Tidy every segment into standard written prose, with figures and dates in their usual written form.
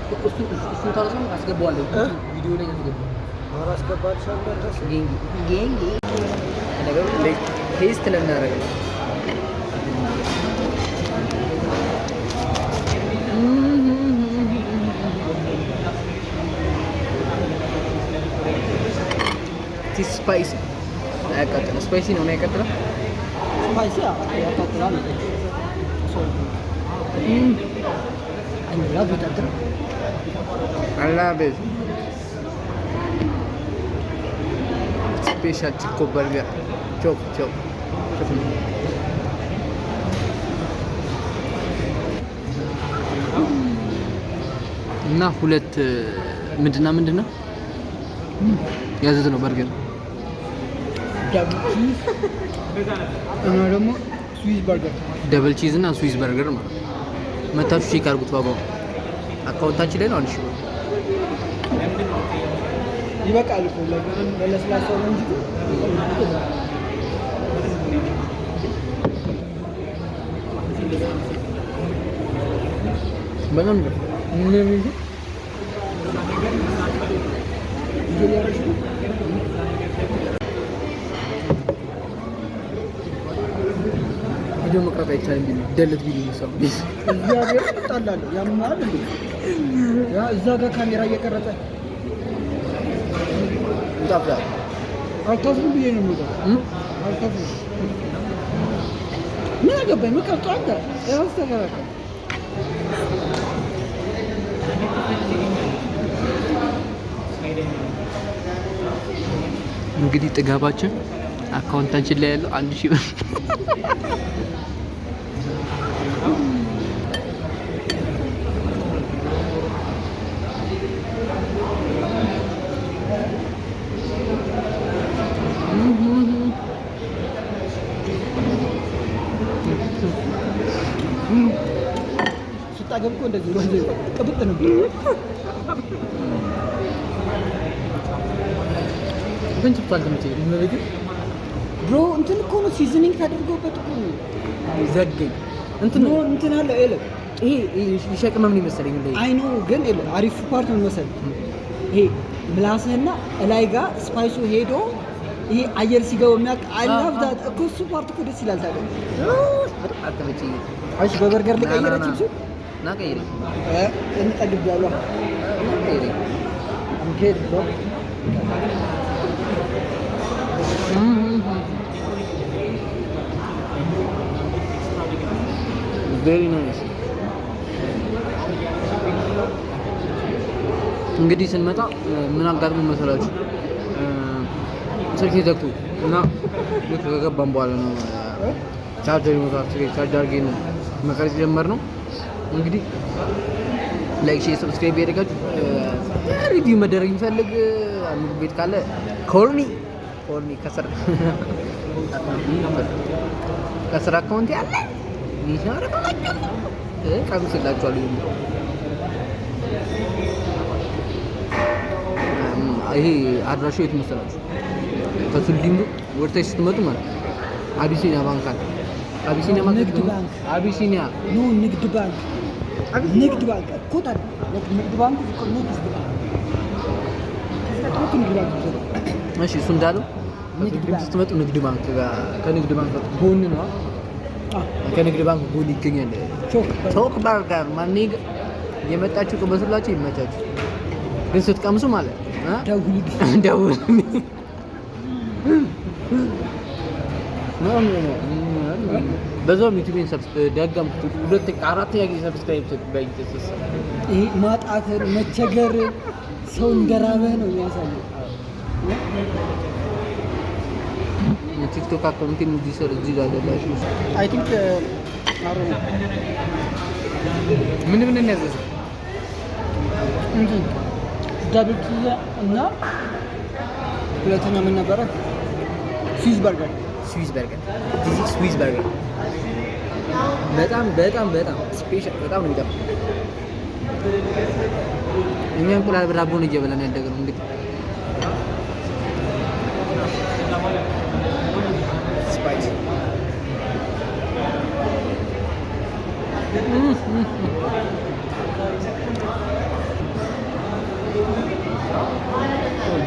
እሱን ታረሰው አስገባዋለሁ፣ ቪዲዮ ላይ አስገባዋለሁ። ኧረ አስገባልሻለሁ እንዳታስቢ። Gang ነገሩ taste ልናደርግ ነው። Spicy አያቃጥልም። Spicy ነው የሚያቃጥለው። Spicy ያቃጥላል። I love it አንተ። I love it. Special ቺኮ በርገር ቾክ ቾክ ቾክ ነው። እና ሁለት ምንድና ምንድን ነው ያዘዝ ነው በርገር? Double cheese እና ደግሞ Swiss burger። Double cheese እና Swiss burger ማለት ነው። መታችሁ check አድርጉት። ዋጋው account ኣችን ላይ ነው 1000 ብር። ይበቃል እኮ ለለስላሳው ነው እንጂ እኮ። በጣም ነው ምንም እንጂ። እየደረሽ ነው። ቪዲዮ መቅረጽ አይቻልም ቢሉ delete ቢሉ ሰው እግዚአብሔር እጣላለሁ። ያምናል እንዴ? ያ እዛ ጋር ካሜራ እየቀረጸ ይጣፍጣል። አልከፍልም ብዬ ነው የምወጣው። አልከፍልም። ምን አገባኝ? መቀርጦ አንተ ራስህ ተከራከር። እንግዲህ ጥጋባችን account ኣችን ላይ ያለው 1000 ብር። ስታገብ እኮ እንደዚህ ነው፣ ቅብጥ ነው። ግን ችፕስ አልተመቸኝም። እመቤቴን። Bro፣ እንትን እኮ ነው፣ seasoning ተደርጎበት እኮ ነው። ዘገኝ እንትን No፣ እንትን አለ ኤለ ይሄ ይሸቅመም ነው የመሰለኝ እንደ I know፣ ግን ኤለ አሪፍ part ምን መሰለህ? ይሄ ምላስህና እላይ ጋር spice ኡ ሄዶ ይሄ አየር ሲገባ የሚያውቅ I love that እኮ። እሱ part እኮ ደስ ይላል። ታዲያ በጣም አልተመቸኝም። እሺ፣ በበርገር ልቀይረ ና፣ ና፣ ቺፕሱ ና ቀይረኝ፣ እንጠግቤያለሁ። ና ቀይረኝ። I'm good, bro. Very nice። እንግዲህ ስንመጣ ምን አጋጥሞ መሰላችሁ? ስልኬ ዘግቶ እና ልክ ከገባን በኋላ ነው ቻርጀር ይሞታል። ስልኬ ቻርጅ አድርጌ ነው መቅረጽ የጀመርነው። እንግዲህ like፣ share፣ subscribe ያደርጋችሁ። Review መደረግ የሚፈልግ ምግብ ቤት ካለ call me, call me። ከስር account ያለ ቀምስላችኋለሁ። ይሄ አድራሻው የት መሰላችሁ? ከቱሉ ዲምቱ ወደታች ስትመጡ ማለት ነው አቢሲኒያ ባንክ አለ። አቢሲኒያ ባንክ። ንግድ ባንክ። አቢሲኒያ። No፣ ንግድ ባንክ፣ ንግድ ባንክ እኮ። ታዲያ ንግድ ባንክ እኮ ንግድ ባንክ ከዚህ ቀጥሎ እኮ ንግድ ባንክ እኮ ነው። እሺ፣ እሱ እንዳለው ንግድ ከቱሉ ዲምቱ ባንክ። ስትመጡ ንግድ ባንክ ጋር ከንግድ ባንክ ጎን ነው። ከንግድ ባንክ ጎን ይገኛል። ቾክ። ቾክ በርገር ማኔ የመጣችሁ ቅመሱላችሁ፣ ይመቻችሁ። ግን ስትቀምሱ ማለት እ ደውል። ደውል። በዛውም ዩቲዩብን ደገምኩት። ሁለት አራተኛ ጊዜ subscribe በይተሰሰ። ይሄ ማጣትን፣ መቸገር፣ ሰው እንደራበህ ነው የሚያሳየው። የቲክቶክ account ኤን እዚህ ስር እዚህ ጋር አለላችሁ። I think አሮ ምን ምን ያዘዘ? እንትን double cheese እና ሁለተኛ ምን ነበረ? Swiss burger። Swiss burger። This is Swiss burger። በጣም በጣም በጣም special፣ በጣም ነው የሚጣፍጠው። እኛ እንቁላል በዳቦ ነው እየበላን ያደግነው እንግዲህ። Spice።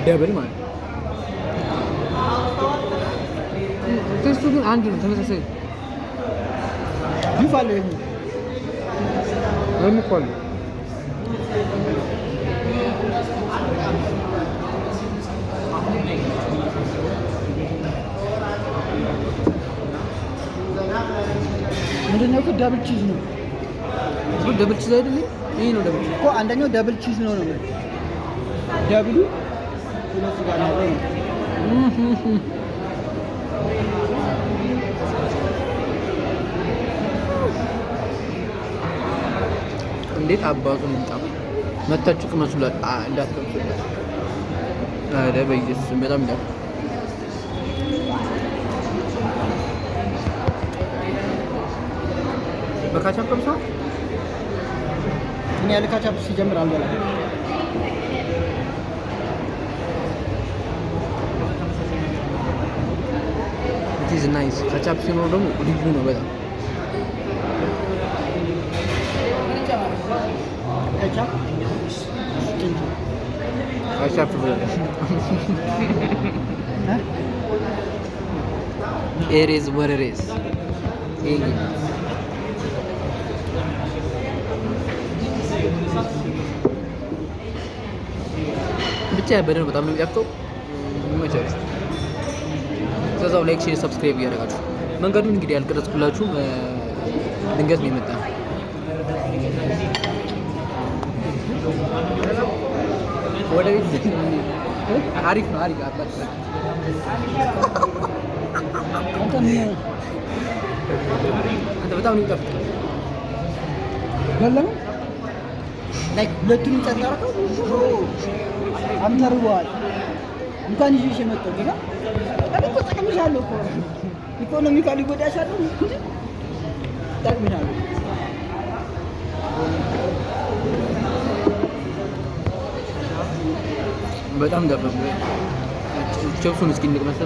Double ማለት ነው። Taste ኡ ግን አንድ ነው፣ ተመሳሳይ ነው። Beef አለ ደግሞ። ምንም እኮ አለ። ምንድን ነው እኮ double cheese ነው። እሱ double cheese አይደለም? ይሄ ነው double cheese። እኮ። አንደኛው double cheese ነው ነው double ኡ ሁለቱ ጋር ነው ያለው ነው። እንዴት አባቱ ነው የሚጣፍጥ! መታችሁ ቅመሱላት፣ እንዳትቀምሱላት። ኧረ በኢየሱስ በጣም ይጣፍጣል። በካቻፕ ቀምሰዋል? እኔ ያለ ካቻፕ ሲጀምር አልበላም። It is nice። Ketchup ሲኖር ደግሞ ልዩ ነው በጣም። ካቻፕ ጭንጭ። ካቻፕ ብለን እ? It is what it is። ይሄ ብቻ ያበደ ነው። በጣም ነው የሚጣፍጠው። ይመቻችሁ። ከዛው like፣ share፣ subscribe እያደረጋችሁ። መንገዱን እንግዲህ ያልቀረጽኩላችሁም ድንገት ነው የመጣ። ወደ ቤት አሪፍ ነው። አሪፍ አባት። አንተ ምን አንተ በጣም ነው የሚጣፍጠው። በላሁ? Like ሁለቱንም ጸጥ አደረገው። አንተ ርቦሃል። እንኳን ይዤሽ የመጣው ጌታ፣ እኔ እኮ ጠቅምሻለሁ እኮ። Economically ጎዳሻለሁ እንጂ ጠቅምሻለሁ። በጣም ጣፈጥ። ችፕሱን እስኪ እንቅመስ።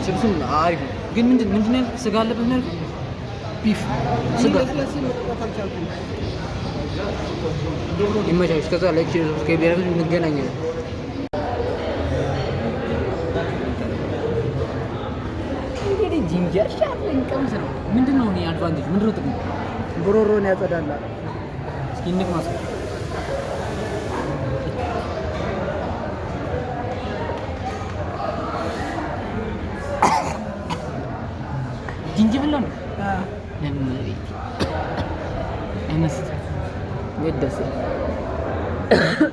ችፕሱን አሪፍ ነው፣ ግን ምንድን ነው ያልኩት? ስጋ አለበት ነው ያልኩት? Beef ስጋ። ለስለስ መጠጣት አልቻልኩም። ይመቻችሁ። ከዛ like፣ share፣ subscribe ያደረጋችሁ እንገናኛለን። እንግዲህ ginger shot ልንቀምስ ነው። ምንድን ነው እኔ advantage ምንድን ነው ጥቅሙ? ጉሮሮን ያጸዳላል። እስኪ እንቅመስ። ጅንጅብል ነው። ለመቤት አይመስልም። እንዴት ደስ ይላል።